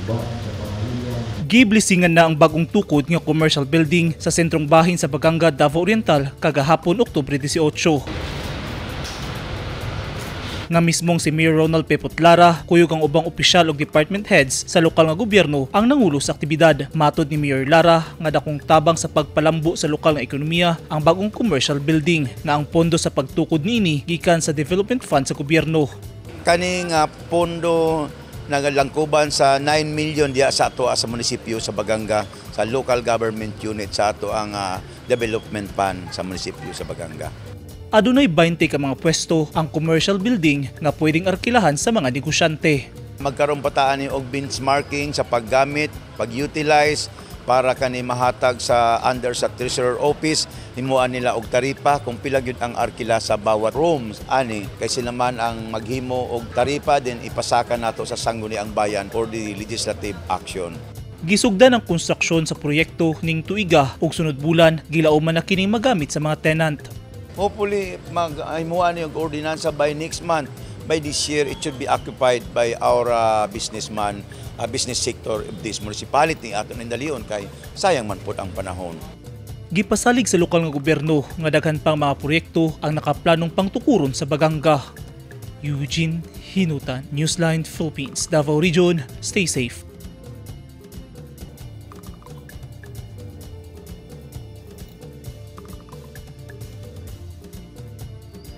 Uban sa pamilya. Giblisingan na ang bagong tukod nga commercial building sa sentrong bahin sa Baganga, Davao Oriental kagahapon, Oktubre 18. Nga mismong si Mayor Ronald Pepot Lara, kuyog ang ubang opisyal ug department heads sa lokal nga gobyerno ang nangulo sa aktibidad. Matod ni Mayor Lara nga dakong tabang sa pagpalambo sa lokal nga ekonomiya ang bagong commercial building nga ang pondo sa pagtukod niini gikan sa development fund sa gobyerno. Kaning pondo nagalangkuban sa 9 million diya sa ato sa munisipyo sa Baganga, sa local government unit, sa ato ang development fund sa munisipyo sa Baganga. Adunay 20 ka mga pwesto ang commercial building nga pwedeng arkilahan sa mga negosyante. Magkaroon pa ta ani og benchmarking sa paggamit, pag-utilize para kani mahatag sa under sa treasurer office, himuan nila og taripa kung pila gyud ang arkila sa bawat rooms ani, kay sila man ang maghimo og taripa din, ipasaka nato sa Sangguniang Bayan for the legislative action. Gisugdan ang konstruksyon sa proyekto ning tuiga ug sunod bulan gilauman na kining magamit sa mga tenant. Hopefully maghimuan ni og ordinansa by next month. By this year, it should be occupied by our businessman, business sector of this municipality. Ato ning dalion kay sayang man pud ang panahon. Gipasalig sa lokal nga gobyerno nga daghan pang mga proyekto ang nakaplanong pangtukuron sa Baganga. Eugene Hinutan, Newsline Philippines, Davao Region. Stay safe.